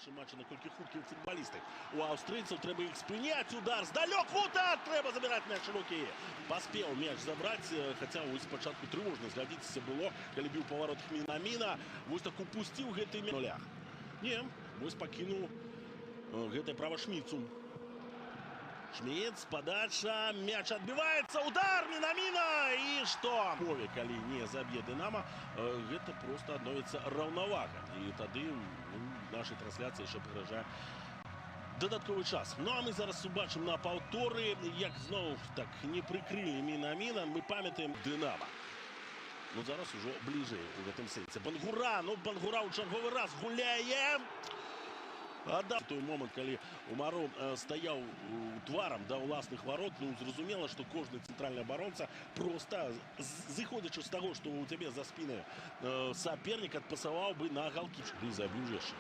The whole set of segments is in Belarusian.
Першым матчы, наколькі хуткія футбалісты. У аўстрыйцаў, трэба іх спыняць. Удар здалёк, Гутар! Трэба забіраць мяч у рукі. Паспеў мяч забраць, хаця вось спачатку трывожна, згадзіцеся, было, калі біў па варотах Мінаміна. Вось так упусціў гэты мяч. Нулях. Не, вось пакінуў гэтае права Шміцу. Шміц, подача, мяч адбіваецца, удар Мінаміна! І што? Мове, калі не заб'е Дынама, гэта проста адновіцца раўнавага. І тады, ну, нашай трансляцыі яшчэ пагражае дадатковы час. Ну а мы зараз убачым на паўторы, як зноў так не прыкрылі Мінаміна. Мы памятаем Дынама. Ну, зараз ужо бліжэй у гэтым сэнсе. Бангура, ну, Бангура ў чарговы раз гуляе. А да, той момант, калі Умару стаяў тварам да ўласных варот, ну, зразумела, што кожны цэнтральны абаронца проста, зыходзячы з таго, што ў цябе за спіны сапернік, адпасаваў бы на галкіпер. І забіў жа яшчэ.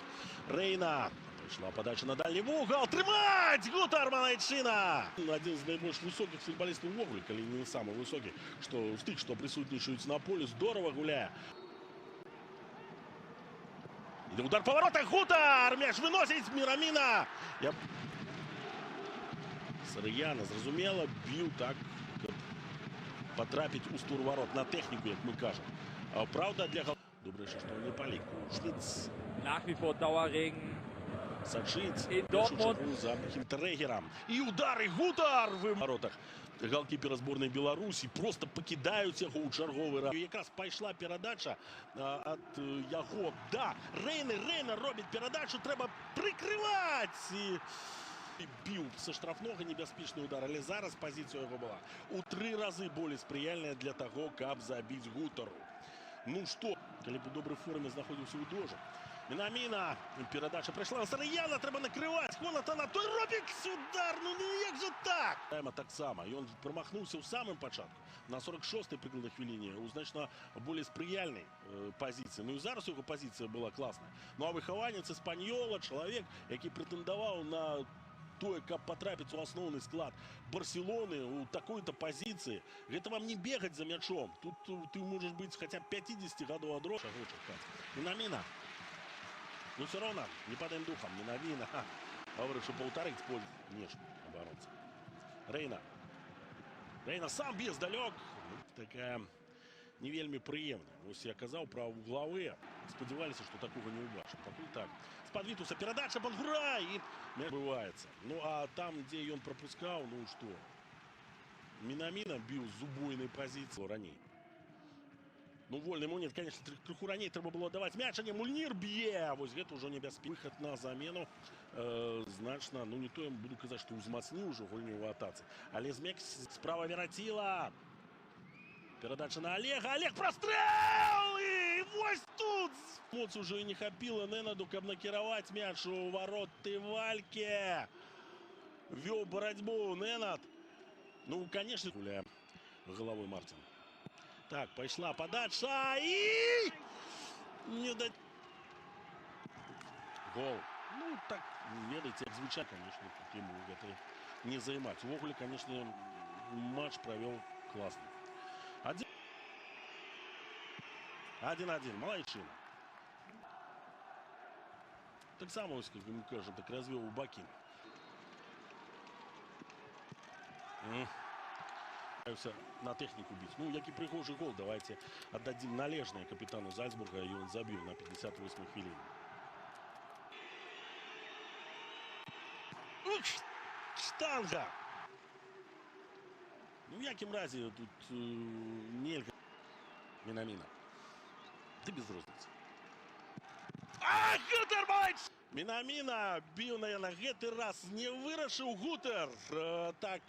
Рэйна. Пайшла падача на дальні вугал. Трымаць! Гутар, малайчына! Адзін з найбольш высокіх футбалістаў увогуле, калі не самы высокі, што з тых, што прысутнічаюць на полі, здорава гуляе. Іде удар па воротах, Гутар! Мяч выносіць Міраміна! Я... Сарыяна, зразумела, біў так, каб патрапіць у створ варот на тэхніку, як мы кажам. А праўда, для гал... Добра яшчэ, што не па ліку. Шміц. Nach wie vor Dauerregen. Сачыць І першую Дортмунд. чаргу за Хінтэрэгерам. І удар, і Гутар в воротах галкіпера зборнай Беларусі. Просто пакідаюць яго ў чарговы раз. Якраз пайшла перадача ад яго. Да, Рэйны, Рэйна робіць перадачу, трэба прыкрываць. І біў са штрафнога небяспечны удар, але зараз пазіцыя яго была у тры разы болей спрыяльная для таго, каб забіць Гутару. Ну што, калі б у добрай форме знаходзіўся ў дожа. Мінаміна, перадача прайшла на Сарыяна, трэба накрываць. Хонатана, той робіць удар, ну як жа так? Тайма таксама, ён прамахнуўся ў самым пачатку. На 46-й прыкладна хвіліне у значна болей спрыяльнай пазіцыі. Ну і зараз яго пазіцыя была класная. Ну а выхаванец Эспаньола, чалавек, які прэтэндаваў на тое, каб патрапіць у асноўны склад Барселоны у такой-то пазіцыі, гэта вам не бегаць за мячом. Тут ты можаш быць хаця б 50 гадоў ад роду. Чаго чакаць? Мінаміна. Ну все равно не падаем духом. Мінаміна. Вырашыў паўтарыць поле. Не ж, абаронца. Рэйна. Рэйна сам б'е здалёк. Ну, такая не вельмі прыемная. Вось я казаў пра вуглавыя. Спадзяваліся, што такога не ўбачым. Пакуль так. З-пад Вітуса перадача, Бангура, і мяч бываецца. Ну а там, дзе ён прапускаў, ну што? Мінаміна біў з убойнай пазіцыі раней. Ну, вольны момент, конечно, крыху раней трэба было даваць мяч, а не Мульнір б'е. Вось гэта ўжо небяспечна. Выхад на замену значна, ну, не то я буду казаць, што ўзмацніў ужо гульню ў атацы. Але змег справа Вераціла. Перадача на Олега. Олег, прострел! І вось тут моц ужо і не хапіла Ненаду, каб накіраваць мяч у вароты Вальке. Вёў барацьбу Ненад. Ну, конечно, гуляе головой Мартин. Так, пайшла подача і не да... Гол. Ну, так, ведаеце, як звычай, конечно, тут яму гэта не займаць. Увогуле, конечно, матч правёў класна. Адзін. 1-1. Малайчына. Таксама, ось, як мы кажам, так развёў у бакі. Пытаюся на тэхніку біць. Ну, які прыгожы гол, давайте аддадзім належнае капітану Зальцбурга, і ён забіў на 58 хвіліне. Ух, штанга! Ну, в якім разе тут нельга. Мінаміна. Ды без розніцы. А, Гутар, малайч! Мінаміна біў на гэты раз не вырашыў Гутар. Так.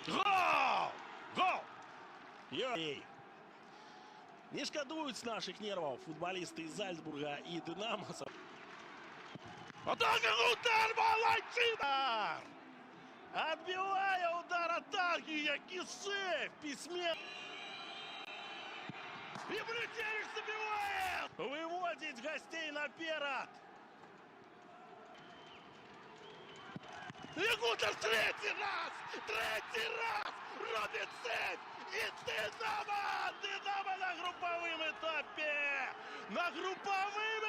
Гол! Гол! Ей! Не шкадуюць наших нерваў футбалісты из Зальцбурга і Дынама. Атака, Гутар, малайчына! Адбівае удар атакі, які сейф, пісьме. І Брюцевич забівае! Выводзіць гасцей наперад. І Гутар трэці раз! Трэці раз! Робіць сейф! І Дынама! Дынама на групавым этапе! На групавым.